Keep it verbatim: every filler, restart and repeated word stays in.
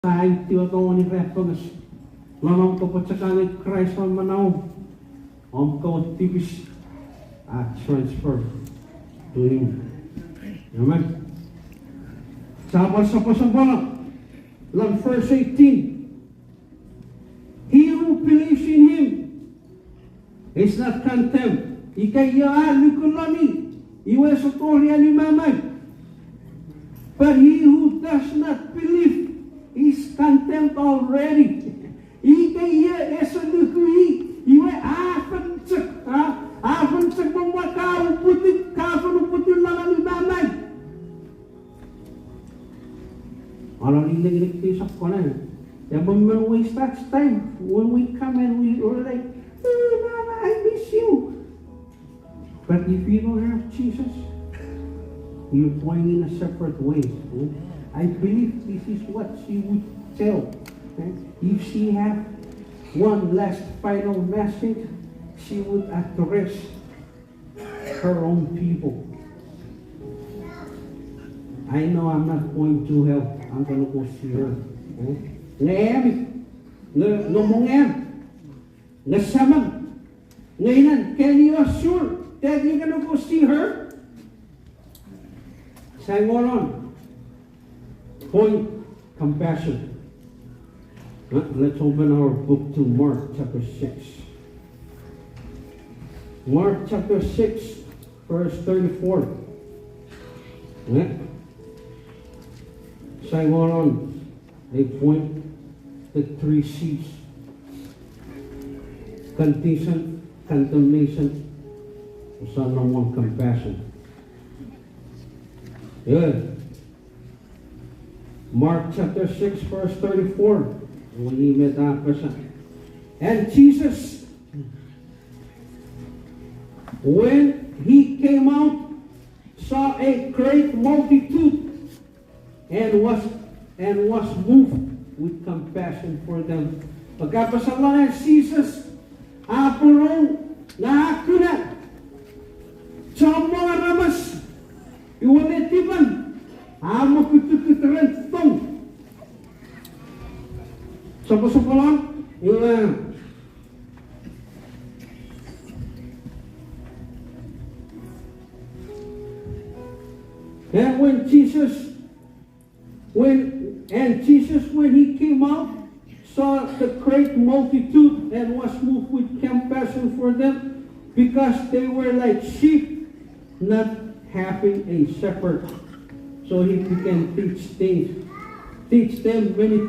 Sa aiti o tongeni irapenges. Lon om kopwe chok angei Kraist lon manauom, om kewe tipis a transfer to him. Amen. Sa pwan soposopono lon verse eighteen. He who believes in him is not condemned. Ika io a luku lon i, iwe ese tori an umamau. But he who does not believe is condemned already. Ika io ese luku i, iwe a fen chok, a, a fen chok momwa ka uputiw, ka fen uputiw lon an umamau. Alon ilengilen kei sokkona. Epwe men waste that time when we come and we are like, "Oh, Mama, I miss you." But if you don't have Jesus, you're going in a separate way. Hmm? I believe this is what she would tell. Eh? If she had one last final message, she would address her own people. I know I'm not going to hell. I'm gonna go see her. Hmm? Nge ami, nge, nge mongean, nge seman, nge inan, can you assure that you're gonna go see her? Sa engon non point, compassion. Uh, let's open our book to Mark chapter six. Mark chapter six, verse thirty-four. Yeah. Sa engon non ei point, the three C's. Condition, condemnation, sa nom won compassion. Yeah. Mark chapter six, verse thirty-four. Iwe iei met a apasa. And Jesus, when he came out, saw a great multitude and was, and was moved with compassion for them. Pwe ka apasa lon an Jises a poraus nge a kuna chommong aramas, iwe netipan a mokutukut ren tong. Soposoponon, iwe And when Jesus, when, and Jesus, when he came out, saw the great multitude and was moved with compassion for them, because they were like sheep not having a shepherd. So he began teach things, teach them many things.